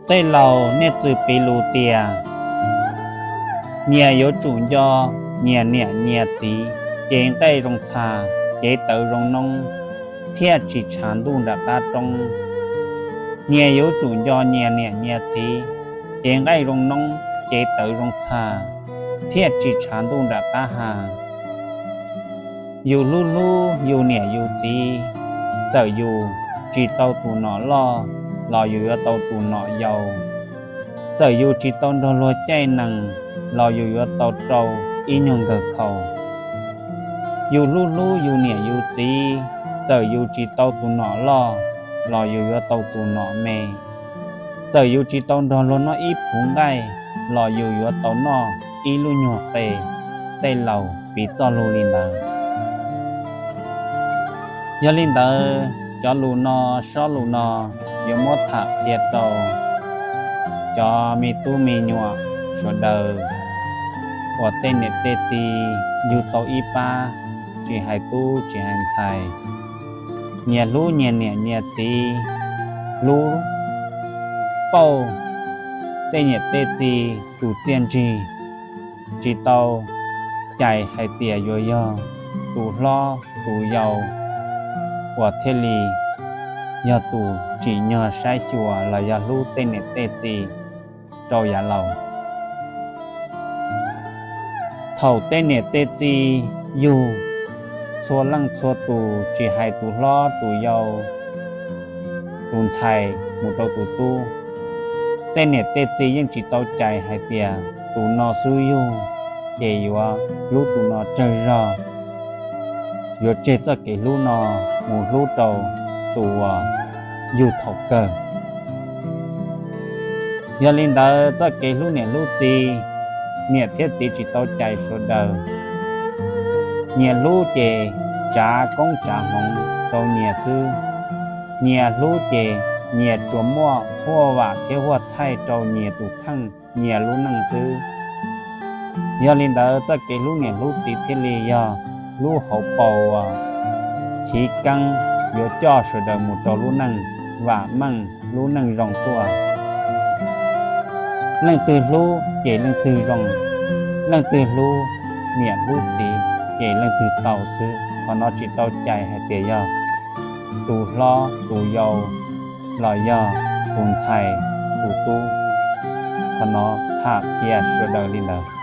Tej laus nej txwm piv lus tias, nyias yuav tsum nco nyias niam nyias txiv, cev nqaij zoo txha, cev tawv zoo noob, thiaj tsis tshav ntuj nram qab roob. Nyias yuav tsum nco nyias niam nyias txiv, cev nqaij zoo noob, cev tawv zoo txha, thiaj tsis tshav ntuj nram qab ha. Yus hlub hlub yus niam yus txiv, txawm yus tsis tau tus nom loj los yus yuav tau tus nom yau. Txawm yus tsis tau nrog luag caij nees los yus yuav tau rau ib nyuag nkawg khau. Yus hlub hlub yus niam yus txiv, txawm yus tsis tau tus nom loj los yus yuav tau tus nom me. Txawm yus tsis tau nrog luag noj ib phuv nqaij los yus yuav tau noj ib lub nyuag qe. Tej laus piv txoj lus li ntawd. Yog li ntawd, cov lus no, sob lus no yuav muab tham qhia rau cov me tub me nyuam sawv daws uas tej niam tej txiv yug tau ib pab, tsis hais tub tsis hais ntxhais, nyias hlub nyias niam nyias txiv, hlub pauj tej niam tej txiv tus txiaj ntsig, tsis tau cais hais tias yuav yog tus hlob tus yau uas thiaj li yog tus tsim nyog saib xyuas los yog hlub tej niam tej txiv rau yav laus. Thaum tej niam tej txiv yug txhua leej txhua tus, tsis hais tus hlob tus yau, tus ntxhais mus rau tus tub, tej niam tej txiv yeej tsis tau cais hais tias tus no xub yug ces yuav hlub tus no tsawg zog, yuav tseg txoj kev hlub no mus hlub rau tus uas yug thaum kawg. Yog li ntawd, txoj kev hlub niam hlub txiv, niam thiab txiv tsis tau cais sawv daws. Nyias hlub ces tsav koob tsav hmoov rau nyias xwb. Nyias hlub ces nyias tsuas muaj huaj vam thiab huaj txhaij rau nyias tus kheej nyias lub neej xwb. Yog li ntawd, txoj kev hlub niam hlub txiv thiaj li yog lub hauv paus uas chiv keeb yuav coj sawv daws mus rau lub neej vam meej, lub neej zoo tuaj. Leej twg hlub ces leej twg zoo, leej twg hlub niam hlub txiv ces leej twg tau xwb. Qhov no tsis tau cais hais tias yog tus hlob tus yau los yog tus ntxhais tus tub. Qhov no tham qhia sawv daws li ntawd.